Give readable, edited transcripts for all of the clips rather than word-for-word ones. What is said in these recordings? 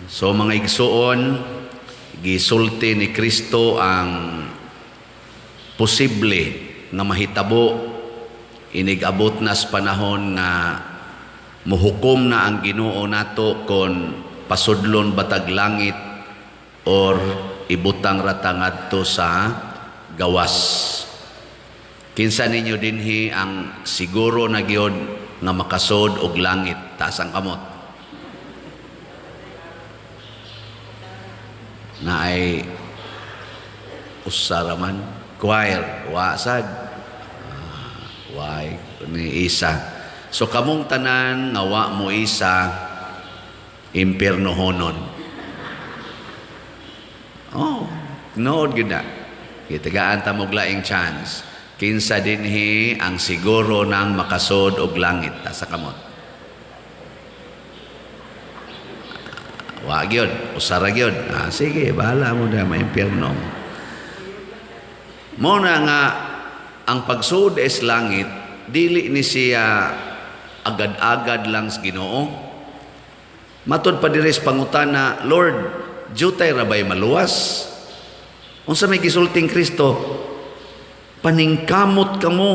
So mga igsuon, gisulti ni Kristo ang posible nga mahitabo inig-abot na sa panahon nga muhukom na ang Ginoo nato kon pasudlon batag langit or ibutang ra ta ngadto sa gawas. Kinsa ninyo dinhi ang siguro na gyud nga makasod og langit? Taas ang kamot. Na ay usa ra man choir, wa sad. Ah, way ni isa. So kamong tanan nga wa mo isa, impiernohonon. Oh, nood gyud na. Gitagaan ta mo laing chance. Kinsa dinhi ang siguro nang makasod og langit? Taas sa kamot. Wa gyud, usa ra gyud. Ah, sige, bahala mo na maimpierno mo. Mo na nga ang pagsud is langit dili ni siya agad-agad lang sa Ginoo. Matod pa diri sa pangutana, "Lord, jutay ra bay maluwas?" Unsa may gisulting Kristo? "Paningkamot kamo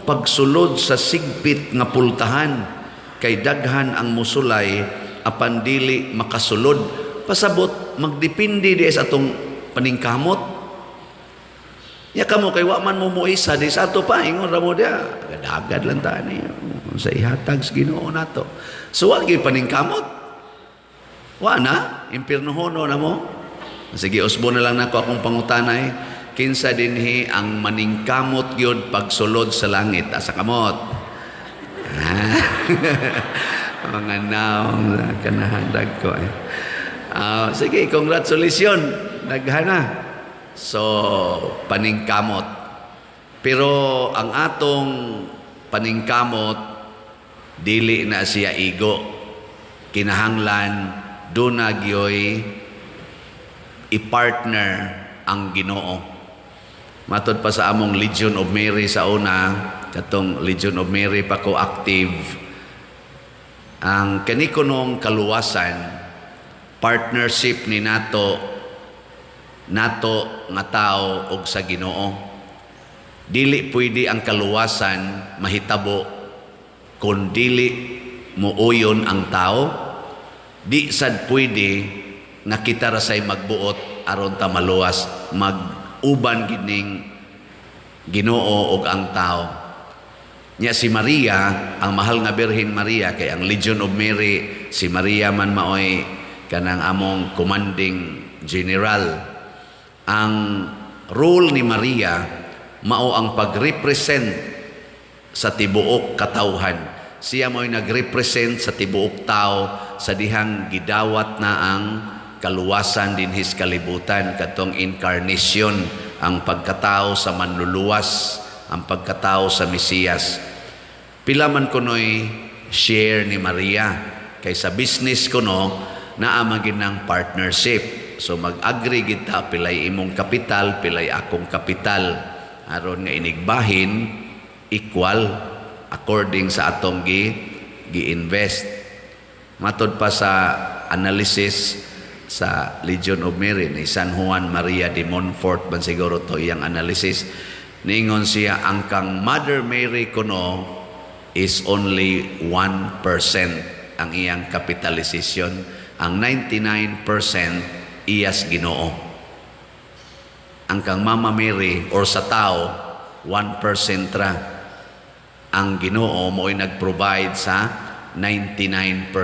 pagsulod sa sigpit nga pultahan, kay daghan ang musulay apan dili makasulod." Pasabot magdepende di sa atong paningkamot. Ya kamo kay wa man mo moisa di sa ato pa, ingon ra mo dia, agad-agad lang ta ni sa ihatag sa Ginoo nato. So wa gyud paningkamot. Wa na, impiernohono na mo. Sige, usbo na lang nako akong pangutanay. Kinsa dinhi ang maningkamot gyud pagsulod sa langit? Asa kamot. Ah. Mga naong kanahandag ko eh. Ah, sige, congratulations. Daghana. So, paningkamot. Pero ang atong paningkamot, dili na siya igo. Kinahanglan duna gyoy i-partner ang Ginoo. Matod pa sa among Legion of Mary sa una, katong Legion of Mary pa ko active, ang kanikunong kaluwasan, partnership ni nato nato nga tao og sa Ginoo. Dili pwede ang kaluwasan mahitabo kung dili muuyon ang tao. Di sad pwede nga kita ra say magbuot aron ta maluwas, mag-uban gining Ginoo og ang tao. Nya si Maria, ang mahal nga Birhen Maria, kay ang Legion of Mary, si Maria man maoy kanang among commanding general. Ang role ni Maria mao ang pag-represent sa tibuok katawhan. Siya mo'y nag-represent sa tibuok tao sa dihang gidawat na ang kaluwasan dinhis kalibutan, katong incarnation, ang pagkatao sa manluluwas, ang pagkatao sa Mesiyas. Pila man kuno'y share ni Maria? Kay sa business kuno, naa man gid ng partnership. So mag-agree gid ta, pilay imong kapital, pilay akong kapital, aron nga inigbahin equal according sa atong gi gi-invest. Matod pa sa analysis sa Legion of Mary ni San Juan Maria de Montfort ban siguro to iyang analysis, ningon siya ang kang Mother Mary kuno is only 1% ang iyang capitalization, ang 99% iyas Ginoo. Ang kang Mama Mary or sa tao, 1% ra. Ang Ginoo mo'y nag-provide sa 99%.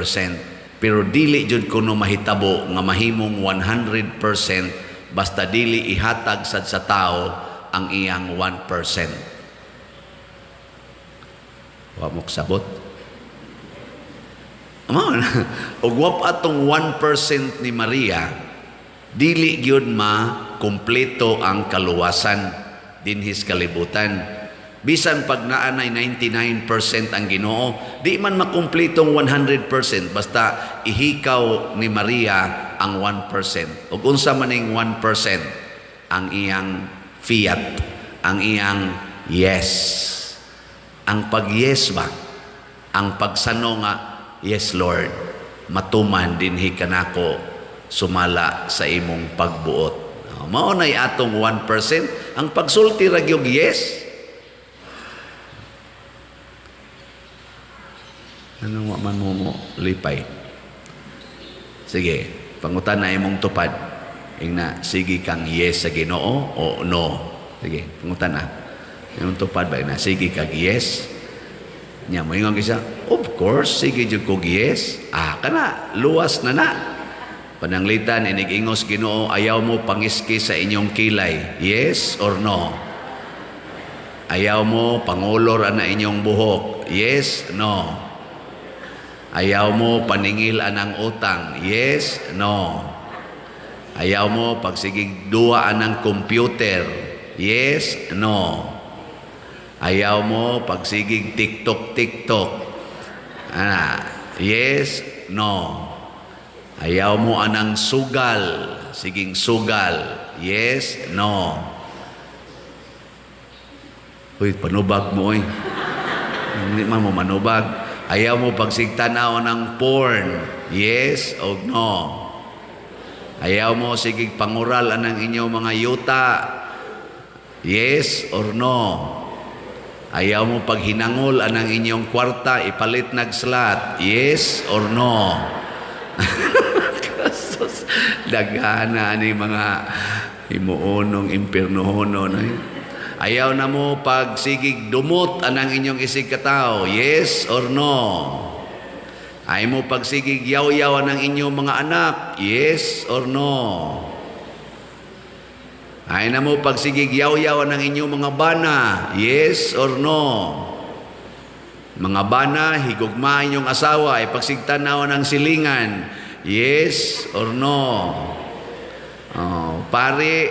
Pero dili jud kuno mahitabo nga mahimong 100% basta dili ihatag sad sa tao ang iyang 1%. Wa mo sabot. Mao na. Ug wa pa atong 1% ni Maria, dili gyud ma kumpleto ang kaluwasan dinhis kalibutan. Bisan pag naa nay 99% ang Ginoo, di man makumpletong 100% basta ihikaw ni Maria ang 1%. Ug unsa man ning 1%? Ang iyang fiat, ang iyang yes. Ang pag-yes ba? Ang pagsano nga, "Yes Lord, Matuman dinhi kanako sumala sa imong pagbuot. Mao nay atong 1%, ang pagsulti ra gyud yes. Ano man mo mo lipay? Sige, pangutan na imong tupad. Ingna, sige kang yes sa Ginoo o no? Sige, pangutan na. Imong tupad ba na sige kag yes? Nya moingon kisa, of course, sige jud kog yes. Ah, kana luwas na na. Pananglitan inig-ingos Ginoo, ayaw mo pangiski sa inyong kilay. Yes or no? Ayaw mo pangulor ana inyong buhok. Yes, no? Ayaw mo paningil anang utang. Yes, no? Ayaw mo pagsigig duwa anang computer. Yes, no? Ayaw mo pagsigig TikTok TikTok. Ana, yes, no? Ayaw mo anang sugal, siging sugal. Yes, no? Uy, panubag mo oy. Hindi man mo manubag. Ayaw mo pagsigtanaw ng porn. Yes o no? Ayaw mo sigig pangural anang inyong mga yuta. Yes or no? Ayaw mo paghinangol anang inyong kwarta ipalit nagslot. Yes or no? Kasos, daghana ni mga himuonong impiernohonon. Eh. Ayaw na mo pagsigig dumot anang inyong isig katawo. Yes or no? Ayaw mo pagsigig yaw-yaw anang inyong mga anak. Yes or no? Ayaw na mo pagsigig yaw-yaw anang inyong mga bana. Yes or no? Mga bana, higugma inyong asawa, ay pagsigtanaw ng silingan. Yes or no? Oh, pare,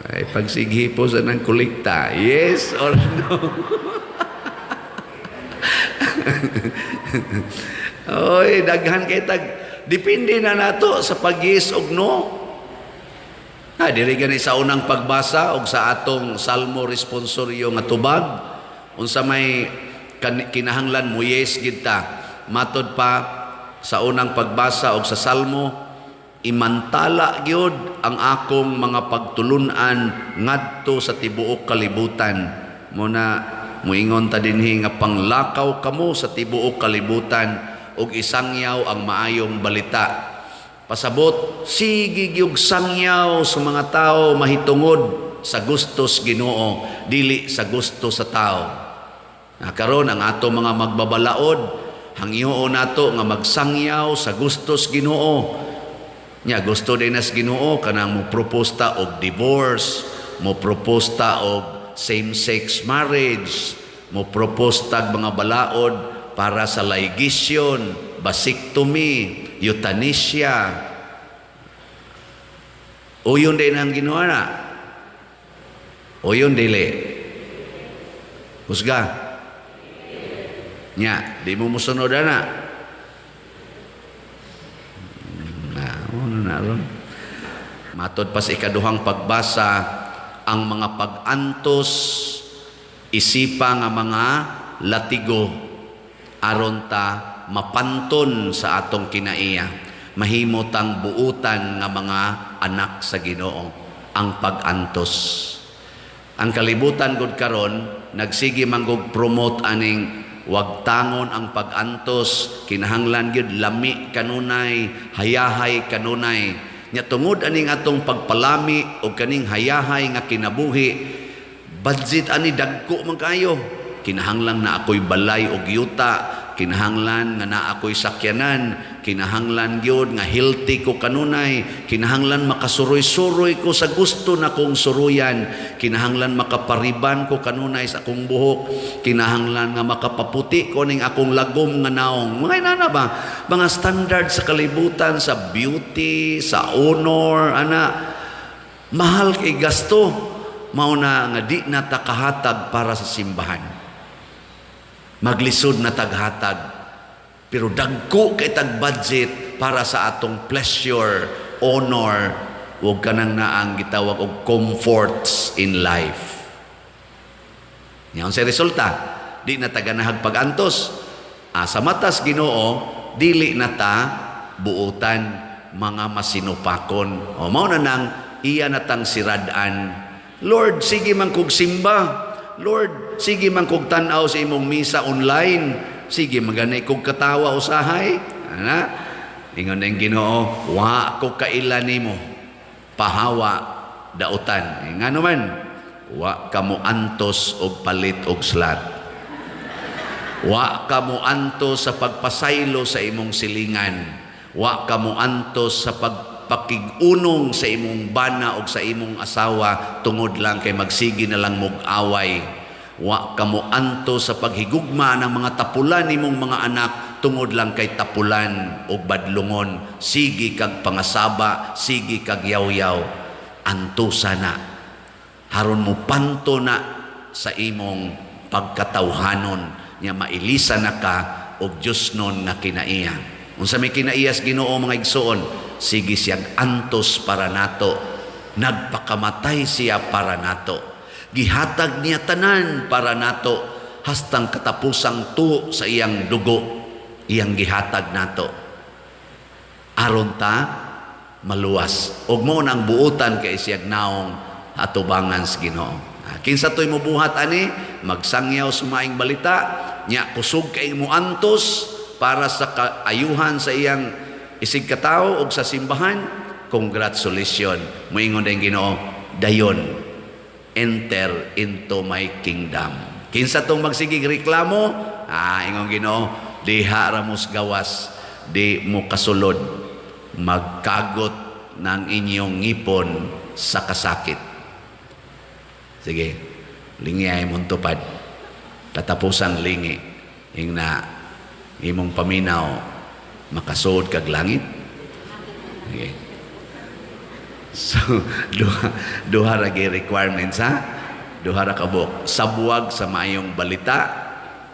ay pagsighipo sa ng kolekta. Yes or no? Oy, daghan kay tag depende na nato sa pag-yes og no. Ha, diri gani sa unang pagbasa og sa atong Salmo responsorio nga tubag, unsa may kinahanglan mo yes gid ta. Matod pa sa unang pagbasa og sa Salmo, imantala gyud ang akong mga pagtulun-an ngadto sa tibuok kalibutan. Muna muingon ta dinhi nga panglakaw kamo sa tibuok kalibutan ug isangyaw ang maayong balita. Pasabot, sige gyud sangyaw sa mga tao mahitungod sa gustos Ginoo, dili sa gusto sa tao. Na karon ang ato mga magbabalaod, hangyoon nato nga magsangyaw sa gustos Ginoo. Nya gusto din nas Ginoo kanang mo proposta og divorce, mo proposta og same-sex marriage, mo propostag mga balaod para sa ligation, vasectomy, euthanasia. Uyon din ang Ginoo na. Uyon dili. Husga. Nya, di mo musunod ana. Na, ano na ron. Matod pa sa ikaduhang pagbasa, ang mga pag-antos isipa nga mga latigo aron ta mapanton sa atong kinaiya, mahimo tang buutan nga mga anak sa Ginoo ang pag-antos. Ang kalibutan gud karon nagsige manggug promote aning wag tangon ang pag-antos, kinahanglan gyud lami kanunay, hayahay kanunay. Nya tungod aning atong pagpalami og kaning hayahay nga kinabuhi, budget ani dagko man kayo. Kinahanglan na ako'y balay og yuta, kinahanglan nga naa ako'y sakyanan, kinahanglan gyud nga healthy ko kanunay, kinahanglan makasuroy-suroy ko sa gusto na kong suruyan, kinahanglan makapariban ko kanunay sa akong buhok, kinahanglan nga makapaputi ko ning akong lagom nga naong. Mga inana ba? Mga standard sa kalibutan, sa beauty, sa honor, ana, mahal kay gasto, mao na nga di na ta kahatag para sa simbahan. Maglisod na taghatag, pero dagko kay tag budget para sa atong pleasure, honor, ug kanang naang gitawag og comforts in life. Nya unsay resulta? Di na taganahag pag-antos. Sa matas Ginoo, Dili na ta buutan, mga masinupakon. O mao na nang iya natang sirad-an. Lord, sige man kog simba. Lord, sige man kog tan-aw sa imong misa online. Sige man gani kog katawa usahay. Ana? Ingon ang Ginoo, "Wa ko kaila nimo. Pahawa, dautan." Eh, ngano man, wa ka mo antos og palit og slot. Wa ka mo antos sa pagpasaylo sa imong silingan. Wa ka mo antos sa pagpakig-unong sa imong bana o sa imong asawa tungod lang kay magsige na lang mog away. Wa ka mo antos sa paghigugma ng mga tapulan nimong mga anak tungod lang kay tapulan og badlungon. Sige kag pangasaba, sige kag yaw-yaw. Antosa na. Haron mo panto na sa imong pagkatawhanon nya mailisa na ka og Diyosnon nga kinaiya. Unsa may kinaiyas Ginoo, mga igsoon? Sige siyang antos para nato. Nagpakamatay siya para nato. Gihatag niya tanan para nato hastang katapusang tuo sa iyang dugo iyang gihatag nato. Aron ta maluwas. Og mao nang buutan kay siyag naong atubangan sa Ginoo. Ah, kinsa to'y mobuhat ani, magsangyaw sa maayong balita, nya kusog kay mo antos para sa kaayuhan sa iyang isig katawo og sa simbahan, congratulations. Moingon din Ginoo, "Dayon, enter into my kingdom." Kinsa tong magsigig reklamo, ah, ingon Ginoo, "Diha ra mos gawas, di mo kasulod, magkagot ng inyong ngipon sa kasakit." Sige, lingi ay mong tupad. Katapusang lingi, ing na imong paminaw, makasuod kag langit. Sige. So, duha ra gyud requirements, ha? Duha ra kabuok. Sabuwag sa maayong balita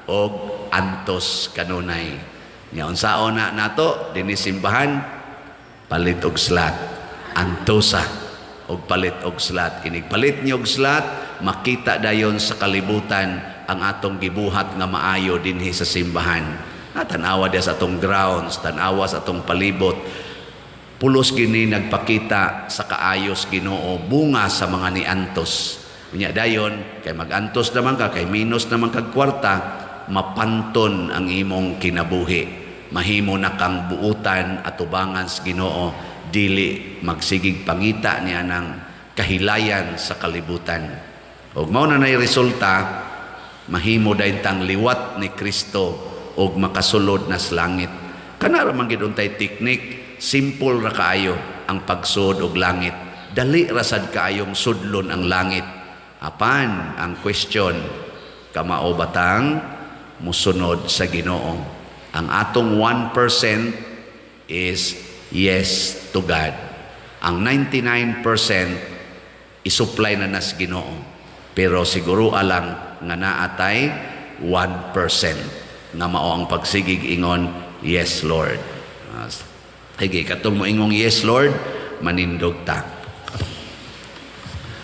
og antos kanunay. Nya unsaon na nato dinhi simbahan? Palit og slot. Antosa og palit og slot. Inig palit niyo og slot, makita dayon sa kalibutan ang atong gibuhat nga maayo dinhi sa simbahan. Ah, tan-awa diya sa atong grounds, tan-awa sa atong palibot. Pulos gini nagpakita sa kaayos Ginoo, bunga sa mga niantos. Unya dayon kay magantos naman ka, kay minus naman kag kwarta, mapanton ang imong kinabuhi. Mahimo na kang buutan atubangan sa Ginoo, dili magsigig pangita niya ng kahilayan sa kalibutan. Ug mao na nay resulta, mahimo dayon tang liwat ni Kristo ug makasulod na sa langit. Kana ra man gid untay teknik, simple ra kaayo ang pagsud og langit. Dali ra sad kaayong sudlon ang langit. Apan ang question, kamao batang musunod sa Ginoo? Ang atong 1% is yes to God. Ang 99% isupply na nas Ginoo. Pero siguro alang nga naatay 1% nga mao ang pagsigig ingon, "Yes, Lord." Sige, katong mo ingong "Yes, Lord," manindog ta.